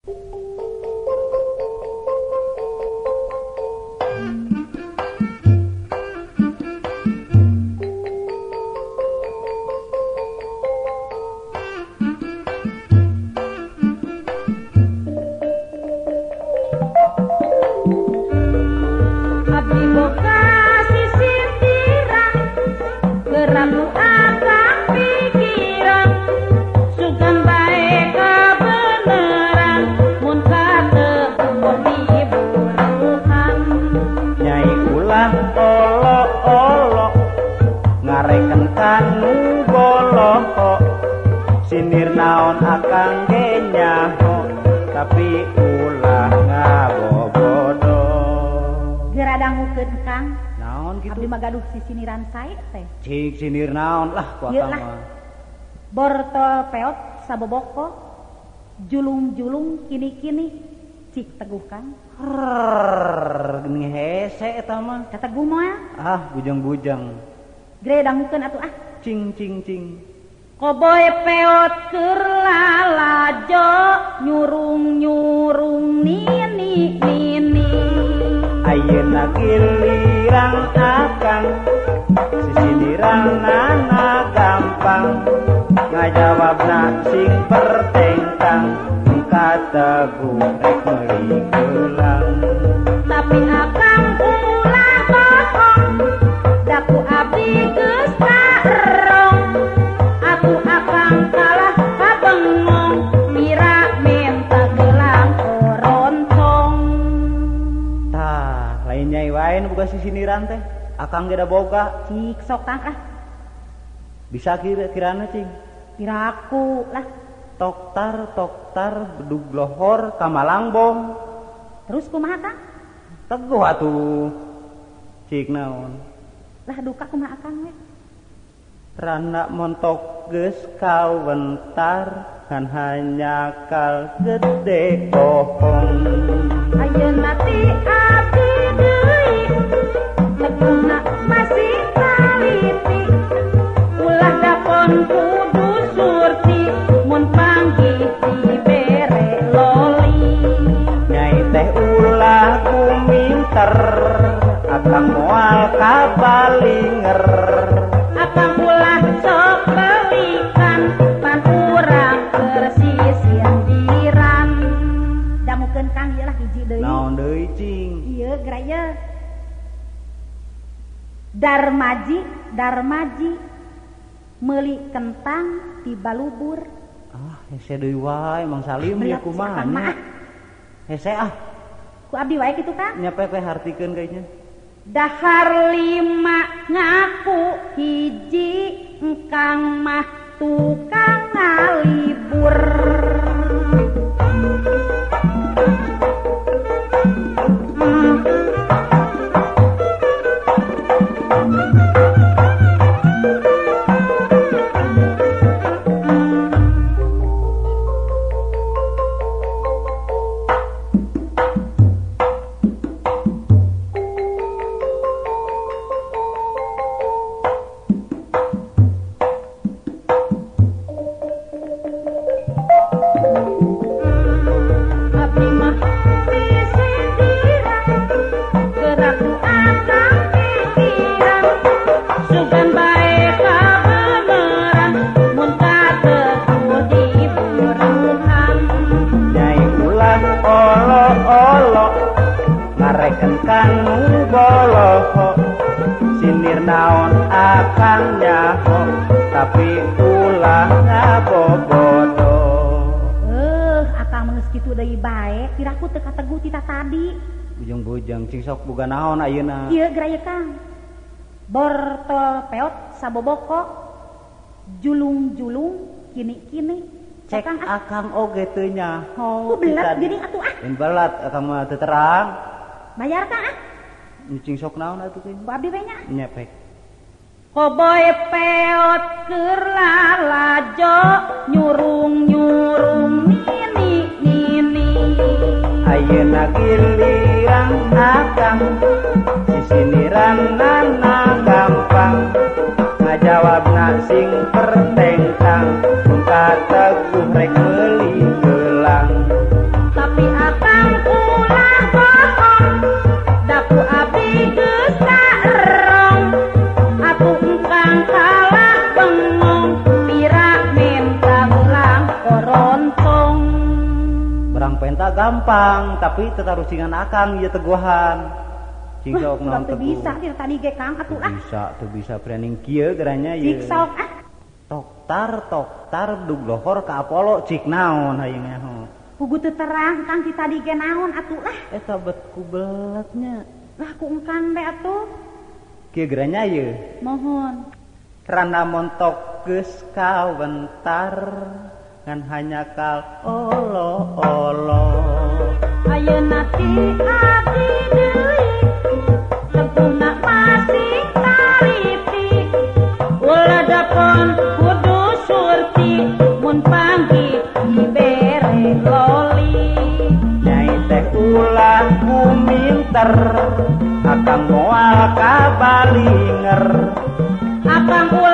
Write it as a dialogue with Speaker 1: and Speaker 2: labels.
Speaker 1: Abdi boga sisindiran geramu akang pikiran sugan bae kabeneran mun kateguh diburuhan.
Speaker 2: Nyai ulah olo-olo ngareken kanu boloho sinir naon akang ge nyaho tapi ulah ngabobodo.
Speaker 1: Geura dangukeun Kang.
Speaker 2: Naon kitu?
Speaker 1: Abdi mah gaduh sisiniran sae teh.
Speaker 2: Cik sinir naon lah ku akang mah.
Speaker 1: Bortol peot saboboko julung-julung kini-kini cik teguh Kang.
Speaker 2: Rrrr, geuning hese eta mah.
Speaker 1: Kateguh moal?
Speaker 2: Ah, bujang-bujang.
Speaker 1: Gere dangukeun atuh ah.
Speaker 2: Cing cing cing.
Speaker 1: Koboy peot keur lalajo nyurung-nyurung nini nini.
Speaker 2: Ayeuna giliran akang sisiniranana gampang ngajawabna sing pertengkang kateguh rek meuli gelang.
Speaker 1: Tapi akang ulah bohong daku abdi geus tarong atuh akang kalah kabengong mira minta gelang korontong.
Speaker 2: Tah lain nyai wae nu boga sisiniran teh akang ge da boga.
Speaker 1: Cik sok Kang ah.
Speaker 2: Bisa kira-kirana cing?
Speaker 1: Piraku lah.
Speaker 2: Toktar toktar bedug lohor ka Malangbong.
Speaker 1: Terus kumaha Kang?
Speaker 2: Teguh atuh. Cik naon?
Speaker 1: Lah duka kumaha akang we?
Speaker 2: Randa montok geus kawentar kan hanyakal gede bohong.
Speaker 1: Ayeuna ti abdi deui teguna masih taliti ulah dapon kudu surti mun panggih dibere loli.
Speaker 2: Nyai teh ulah kuminter akang moal kabalinger.
Speaker 1: Akang ulah sok belikan pan urang keur sisindiran. Dangukeun Kang ieu lah hiji deui.
Speaker 2: Naon deui cing?
Speaker 1: Ieu geura ieu. Darmaji darmaji meuli kentang di balubur.
Speaker 2: Ah, hese deui wae Mang Salim ieu kumaha nya? Hese ah.
Speaker 1: Ku abdi wae kitu Kang?
Speaker 2: Nya pe hartikeun kayaknya.
Speaker 1: Dahar lima ngaku hiji engkang mah tukang ngalibur. Abdi mah sisindiran geraku akang pikiran sugan bae kabeneran mun kateguh diburuhan.
Speaker 2: Nyai ulah olo-olo ngareken kanu boloho sinir naon akang nyaho tapi ulah ngabobodo.
Speaker 1: Akang mah geus kitu deui bae piraku teu kateguh tita tadi.
Speaker 2: Bujang-bujang cing sok boga naon ayeuna?
Speaker 1: Ieu geura ieu Kang. Bortol peot saboboko julung-julung kini-kini.
Speaker 2: Cek
Speaker 1: Kang ah.
Speaker 2: Akang oge teu nyaho.
Speaker 1: Ku belat geuning atuh ah.
Speaker 2: Lain belat akang mah teu terang.
Speaker 1: Bayar Kang ah.
Speaker 2: Cing sok naon atuh teh?
Speaker 1: Ku abdi we nya.
Speaker 2: Nyepek.
Speaker 1: Koboy peot keur lalajo nyurung-nyurung nini nini.
Speaker 2: Ayeuna giliran akang sisiniranana gampang ngajawabna sing pertengkang mun kateguh rek meuli gelang. Eta gampang, tapi tetarucingan akang ieu teguhan. Cing sok naon
Speaker 1: teguh. Bisa ti tadi ge Kang atuh ah.
Speaker 2: Bisa, teu bisa prening kieu geranya ieu.
Speaker 1: Cik sok ah.
Speaker 2: Toktar toktar dug lohor ka Apollo cik naon hayang nyaho.
Speaker 1: Pugu teu terang Kang ti tadi ge naon atuh lah.
Speaker 2: Eta bet ku beletnya.
Speaker 1: Lah ku engkan be atuh.
Speaker 2: Kieu geranya ieu.
Speaker 1: Mohon.
Speaker 2: Randa montok geus kawentar ngan hanya kal olo olo.
Speaker 1: Ayeuna ti abdi deui tempuhna masih taripi. Ulah dapon kudu surti mun panggih dibere loli.
Speaker 2: Nyai teh ulah kuminter akang moal kabalinger.
Speaker 1: Akang ulah